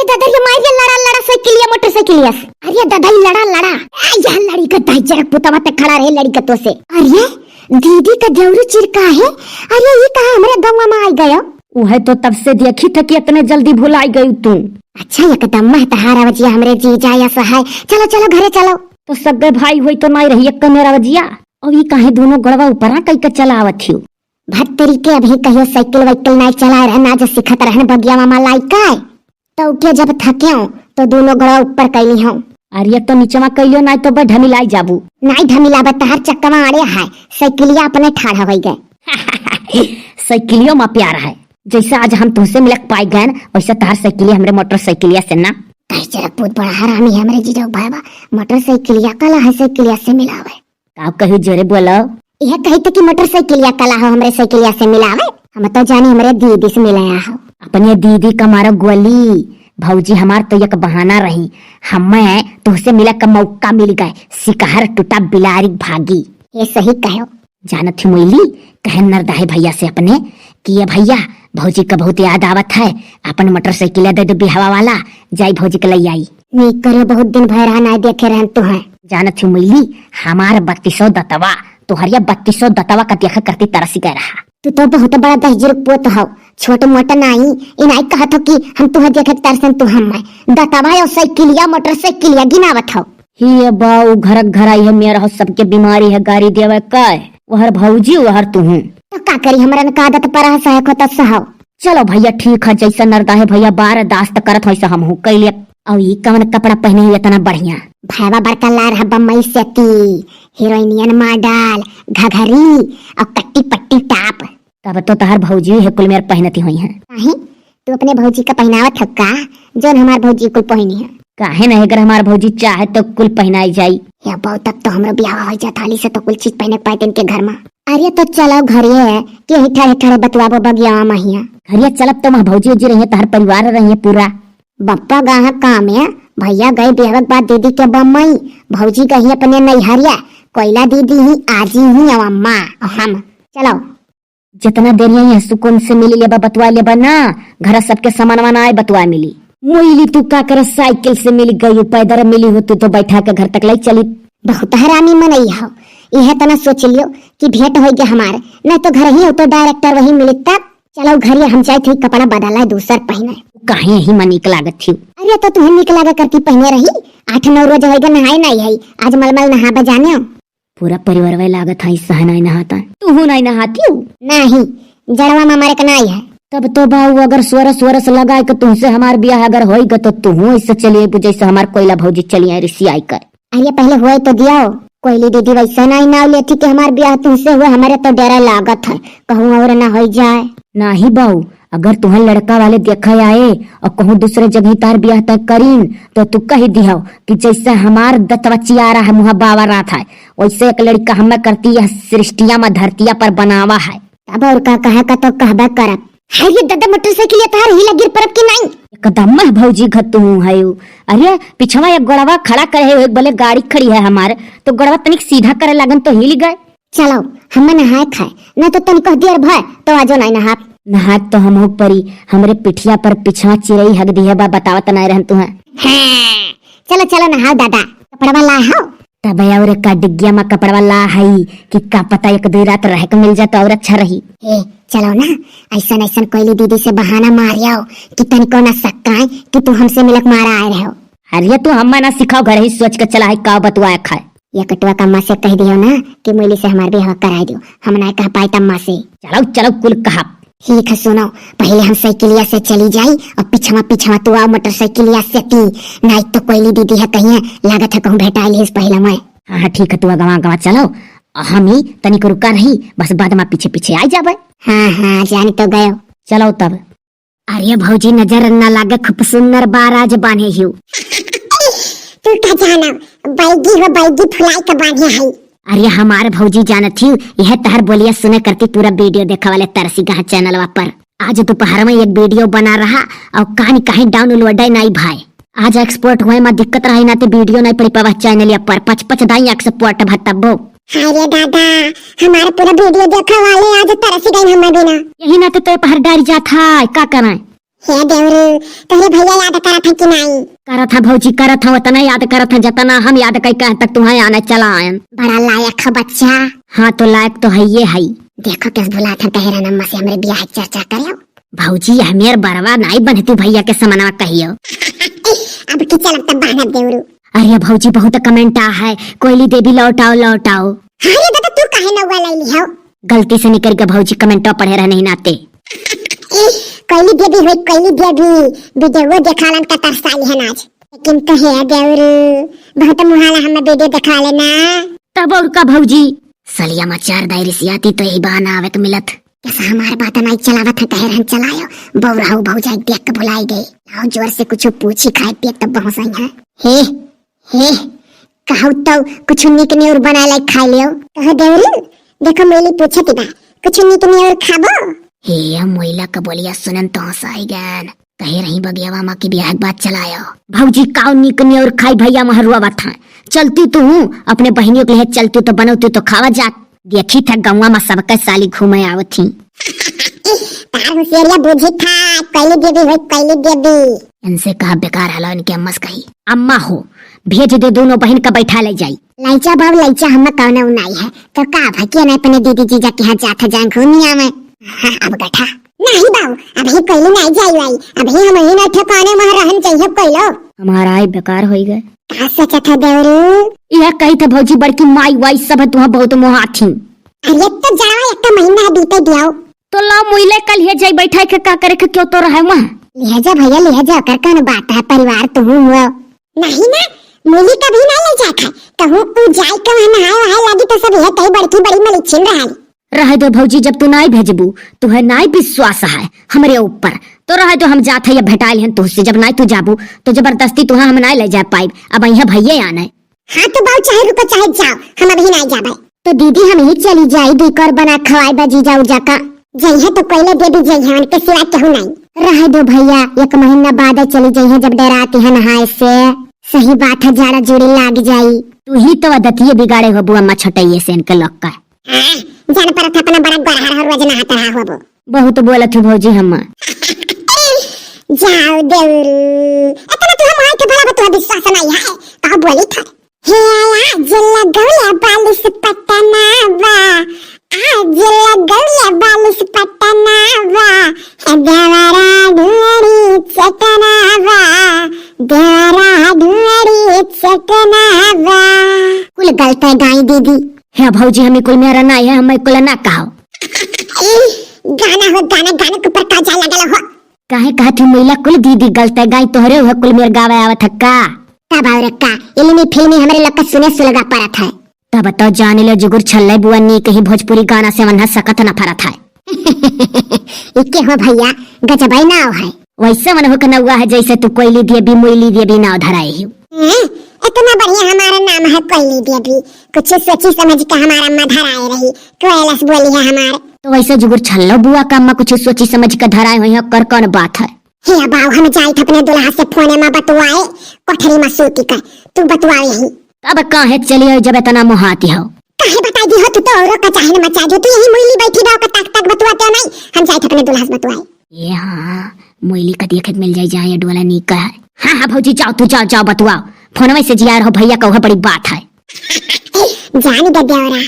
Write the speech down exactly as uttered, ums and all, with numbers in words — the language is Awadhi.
दादा, ये मार ये लड़ा, लड़ा साइकिलिया, मोटरसाइकिलिया से। अरे दादा, ये लड़ा, लड़ा। ए, यह लड़ी का दाई जरा पुतवा ते खड़ा रहे, लड़ी का तो से। अरे, दीदी का देवरू चिरका है। अरे, ये कहाँ हमरे गौवा में आई गयो? उहे तो तब से देखी था कि इतने जल्दी भुलाई गई तू। अच्छा, एकदम महतहार अवजिया हमरे जीजा या सहाय। चलो, चलो, घरे चलो। तो सगे भाई होई तो नाई रही एक मेरा अवजिया। और ये काहे दोनों गोड़वा ऊपरा कई के चलावत हियो? भत्तरी के अभी कहियो साइकिल वाइकिल नाई चलाए रहन, आज सिखत रहन बगिया मामा लाई काय। तो उठे जब थक्यो, तो दोनों गोड़वा ऊपर कैली हूँ। अरे तो नीचवा कैलियो, नाई तो बे ढमिलाई जाबू। नाई ढमिलाबे, तहार चक्कवा अड़े है, साइकिलिया अपने ठाढ़ा होई गए। साइकिलियो मा प्यार है, जैसे आज हम तुमसे मिलक पाई गए, वैसे तहार साइकिलिया हमरे मोटरसाइकिलिया से ना। कहे जरा पूत बड़ा हरामी है हमरे जीजा भाई बा, मोटरसाइकिलिया कला है साइकिलिया से मिलावे। का कहू जोरे बोलो? यह कही थे कि मोटरसाइकिलिया कला हो हमरे साइकिलिया से मिलावे। हम तो जानी हमरे दीदी से मिलाया हो। अपने दीदी का मारो गोली, भौजी हमार तो एक बहाना रही, हमें तुहसे मिले का मौका मिल गए, सिकहर टूटा बिलारी भागी। ये सही कहो। जानत ही मोइली, कहे नरदाहे भैया से अपने कि ये भैया, भौजी का बहुत याद आवत है, अपन मोटरसाइकिल दे दो बिहावा वाला, जाई भौजी के लई आई। नीक करे, बहुत दिन भय रहा ना देखे रहन तुहे। जानत ही मोइली, हमार बत्तीसो दतवा, तोहरिया बत्तीसो दतवा का देखा करती तरस गए रहा। तू तो बहुत बड़ा दहिजर पोत हो, छोट मोट नाई, ई नाई कहत हो कि हम तुहे देखे के तरसन तू हम। दतवा और साइकिलिया, मोटरसाइकिलिया गिनावत हो। ही ये बाऊ, घर घर आई है मेरा हो, सबके बीमारी है, गारी देवे का। वहर भौजी, वहर तुहूँ। तो का करी, हमरा न का आदत पर है, सहे खोता सहाव। चलो भैया, ठीक है, जैसा नरदाहे भैया बर्दाश्त करत हो, वैसा हमहू कैले। और ई कवन कपड़ा पहने ही इतना बढ़िया? भैया बड़का ला रहा बम्बई से ती, हीरोइनियन मॉडल, घघरी और कट्टी पट्टी टॉप। तब तो तहार भौजी है कुल मेर पहनती हुई हैं। काहे? तू अपने भौजी का पहनावत हो का, जौन हमार भौजी कुल पहनी है? काहे नहीं, अगर हमार भौजी चाहे तो कुल पहनाई जाई। या बाऊ, तब तो हमरो बियाह हो जात, हाली से तो कुल चीज पहने के पाए इनके घर में। अरे तो चलो घरे, के ही ठड़े ठड़े बतवाबो बगिया महिया। घरे चलब तो वहाँ भौजी उजी रहिए, तहर परिवार रहिए पूरा। बप्पा गाह काम है, भैया गए बियाह के बाद दीदी के बम्बई, भौजी गई अपने नैहरिया, कोयला दीदी ही, आजी ही, और अम्मा, और हम। चलो। जितना देर यहाँ सुकून से मिली लेबा, बतवा लेबा ना, घर सबके सामान वामान आए बतवा मिली। मोइली तू का कर, साइकिल से मिली गई, पैदल मिली हो तू तो बैठा के घर तक लाई चली। बहुत हरामी मनई हो, यह तना सोच लियो कि भेंट होई गया हमार, नहीं तो घर ही हो तो डायरेक्टर वही मिली तब। चलो घर ये हम जाए थे कपड़ा बदला है दूसर पहने। काहे यही में नीक लागत थी? अरे तो तुम्हें नीक लागा करती पहने रही, आठ नौ रोज होई गया नहाए नहीं है, आज मलमल नहाबा जाने। पूरा परिवार वही लागत है, सह नहीं नहाता। तू हूँ नहीं नहाती हूँ? नहीं, जड़वा में हमारे का नहीं है। तब तो बाऊ अगर सोरस वोरस लगाए के तुमसे हमार बियाह अगर होई ग तो तू हूँ ऐसे चलिए बुझे से हमार कोयला भौजी चलिए रिसी आई कर। अरे पहले होए तो दियो, कोयली दीदी वैसे नहीं नाव लेती कि हमार बियाह तुमसे हुए, हमारे तो डर लागत है कहूँ और ना हो जाए। नहीं बाऊ, अगर तुहर लड़का वाले देखा आए और कहूँ दूसरे जगह तार बियाह तय करीन तो तू कह दिहो कि जैसे हमार दतवा चियारा है मुहा बावा रात है, वैसे एक लड़का हमें करती यह सृष्टिया में धरतिया पर बनावा है। तब और का कहे का तो कहबे करब। है ये दादा मोटरसाइकिल ये तार हिला गिर परब की नहीं? एकदम मह भौजी घ तू हूँ है। अरे पिछवा एक गोड़वा खड़ा करे है, एक बले गाड़ी खड़ी है हमार, तो गोड़वा तनिक सीधा करे लागन तो हिल गए। चलो, हम नहाए खाए, न तो तनिको देर भय तो आजो नहीं नहाब। नहात तो हम हो परी, हमरे पिठिया पर पिछवा चिरई हग दिहे बा, बतावत नहीं रहन तुहे। हाँ, चलो, चलो नहाओ दादा, कपड़वा ला हो। तब और का डिग्गिया में कपड़वा ला हई कि का पता एक दो रात रह के मिल जाए तो और अच्छा रही। ए, चलो ना, ऐसन ऐसन कोयली दीदी से बहाना मारियो कि तनिको ना शक आए कि तू हमसे मिलक मारा आए रहो। अरे तू हम्मा ना सिखाओ, घर ही सोच के चला है का बतुआ खाए। या कटुआ का अम्मा से कह दियो ना कि मोइली से हमार बियाह कराए दियो, हम ना कह पाए अम्मा से। चलो चलो कुल कहा। ठीक है सुनो, पहले हम साइकिलिया से चली जाई और पिछवा पिछवा तू आओ मोटरसाइकिलिया से ती, नहीं तो कोयली दीदी है कहीं लागत है कहूँ भेटाइल है इस पहला मैं। हाँ हाँ ठीक है, तू गवा गवा चलो, हम ही तनिक रुका रही, बस बाद में पीछे पीछे आई जाबे। हाँ हाँ जान तो गयो। चलो तब। अरे भौजी नजर न लागे खूब सुंदर बाराज बांधे हियो। तू का जाना, बैगी हो बैगी फुलाई के बांधे है। अरे हमार भौजी जानत ही, यह तहर बोलिया सुने करती पूरा वीडियो देखा वाले तरसी गहा चैनलवा पर। आज दोपहर में एक वीडियो बना रहा और कहानी कहीं डाउनलोड है नहीं भाई। आज एक्सपोर्ट हुए में दिक्कत रही ना तो वीडियो नहीं पड़ी पावा चैनल पर। पच पच दाई एक्सपोर्ट भटब्बो। हाय रे दादा, हमार पूरा वीडियो देखा वाले आज तरसी गई हम बिना। यही ना तो तय पहर डारी जात है, का करें? हे देवरू, तोहरे भैया याद करत हैं कि नाई? करत हैं भौजी, करत हैं, उतना याद करत हैं जतना हम याद कई कह तक तुम्हें आने चला आयन। बड़ा लायक है बच्चा। हाँ, तो लायक तो है ये है। देखो, किस बुलात हैं तहरा नम्मा से हमरे बियाह के चर्चा करेउ। भौजी, हमेर बरवा नाई बनती भैया के समनवा कहियो। अब की चलब तब बान्हब देवरू। अरे भौजी, बहुत comment आ है, कोयली देवी लौटाओ, लौटाओ। अरे दादा, तू काहे नौवा लैली हो? गलती से निकल के भौजी comment पढ़े रहने ही नाते। कोयली देवी होई, कोयली देवी, video देखालन का तरसाली है आज। लेकिन कहे देवरू, बहुत मुहाला हम video देखा लेना। तब और का भौजी? सलिया मा चार दाई रिसियाती तो यही बहाना आवे के मिलत। कैसा हमार बात नाई चलावत है, कहे रहन चलायो। बौराहू भौजाई देख के भुलाई गए। लाओ जोर से कुछ पूछी खाए पिए तब बहुत सही है। हे, हे, कहू तो कुछ निक निउर बना लाई खाई लियो। कहो देवरू, देखो मोइली पूछत बा, कुछ निक निउर खाबो? हे, मोइला का बोलिया सुनन तो हंसाई गन। कहे रही बगियावा मा कि बियाह के बाद चलायो। भौजी काउ निक निउर खाई भैया महरुआ बात है। चलती तू हूँ, अपने बहिनियों के लिए चलती तो बनौती तो खावा जात। देखी था गौवा मा सबके साली घूमे आवत ही। तार होशियारिया बूझी था, कैली देवी होई, कैली देवी। इनसे कहा बेकार हलो, इनके अम्मा से कही। अम्मा हो, भेज दे दोनों बहिन का बैठा ले जाई। लैचा बाबू, लैचा हम कौनो नाई है, तो का भकिया ना अपने दीदी जीजा के यहाँ जात है, जाए घूमी आवे। हाँ, अब गठा। नहीं बाबू, अभी कैली नाई जाई वाई, अभी हम ही ना ठिकाने मा रहन चाहिए कैलो। हमारा आई बेकार होई गए। का सोचत है देवरू? यह कही था भौजी बड़की माई वाई सब है, तुहा बहुत मोहात ही। अरे तो जाओ, एक महीना बीते दियो। तो लाओ मोइले कल ये जाई बैठा के का करे के क्यों तो रहे वहाँ। लिहा जा भैया, लिहा जा, ओकर कौन बात है, परिवार तो हूँ हुआ। नहीं ना, मोइली कभी ना ले जात है, कहूँ उ जाई के वहाँ नहाए वहाए लगी तो सब यह कही बड़की बड़ी मलिच्छिन रहा। रहे दो भौजी, जब तू नाई भेजबू, तुहे नाई विश्वास है हमरे ऊपर, तो रहे दो, हम जात है या भेटाइल हन तुहसे, जब नाई तू जाबू, तो जबरदस्ती तुहा हम नाई ले जा पाइब। अब यहाँ भैया आने। हाँ तो बाऊ, चाहे रुको चाहे जाओ, हम अभी नाई जाबे। तो दीदी हम ही चली जाई, दुई कर बना खवाई बा जीजा उजा का। जइहे तो कैले देवी जइहे, उनके सिवा केहू नाई। रहे दो भैया, एक महीना बाद चली जइहे, जब डेराती है नहाए से। सही बात है, जाड़ा जोड़ी लाग जाई। तू ही तो आदतिये बिगाड़े हो बुआ, अम्मा छोटइये से इनके लोग का। हाँ, जान परत है अपना बड़ा गोरहर हो, रोज नहात रहा होबो। बहुत बोलत हो भौजी हम। जाओ देवरू, इतना तू हम आए के भला बतुआ विश्वास नहीं है, कहो बोली था। हे आज लगौले बालिश पटनावा, आज लगौले बालिश पटनावा, हे देवरा ढूंढी चटनावा, देवरा ढूंढी चटनावा। कुल गलत है गाई दीदी। हे भौजी, हमें कुल मेरा ना है, हमें कुल ना कहो। ई गाना हो, गाना, गाने के ऊपर का जा लगल हो। काहे कहत ही मैला कुल दीदी गलत है, गाई तोहरे हुआ कुल मेर गावे आवत है का? तब और का, इलमी फिल्मी हमरे लोग का सुने सुलगा परत है। तब तो जान ले जुगुर छल्ले बुआ नी कहीं भोजपुरी गाना से वन्हा सकत न फरत है। इके हो भैया, गजबाई नाव है। वैसे मन हो के नौवा है जैसे तू कोयली देवी, मोइली देवी नाव धराए ही। हैं? इतना बढ़िया हमारा नाम है कोयली देवी, कुछ सोची समझ के हमारा अम्मा धराए रही, कोयलस बोली है हमार। तो वैसे जुगुर छल्लो बुआ का अम्मा कुछ सोची समझ के धराए हुई है, कर कौन बात है? हे बाऊ, हम जाइत अपने दुल्हा से फोने में बतुआए, कोठरी में सूती कर, तू बतुआवे ही। तब काहे चली आई जब इतना मोहाती हो? काहे बताई दी हो तू तो औरों का चाहे न मचा दो, तू यही मोइली बैठी रहो का तक तक बतुआते हो नहीं, हम जाइत अपने दुल्हा से बतुआए। ये हाँ, मोइली का देखे के मिल जाए, जाए डोला नी का है। हाँ, हाँ भौजी जाओ, तू जाओ, जाओ बतुआओ। फोनवे से जिया रहो भैया, कहो बड़ी बात है। जान दे देवरा,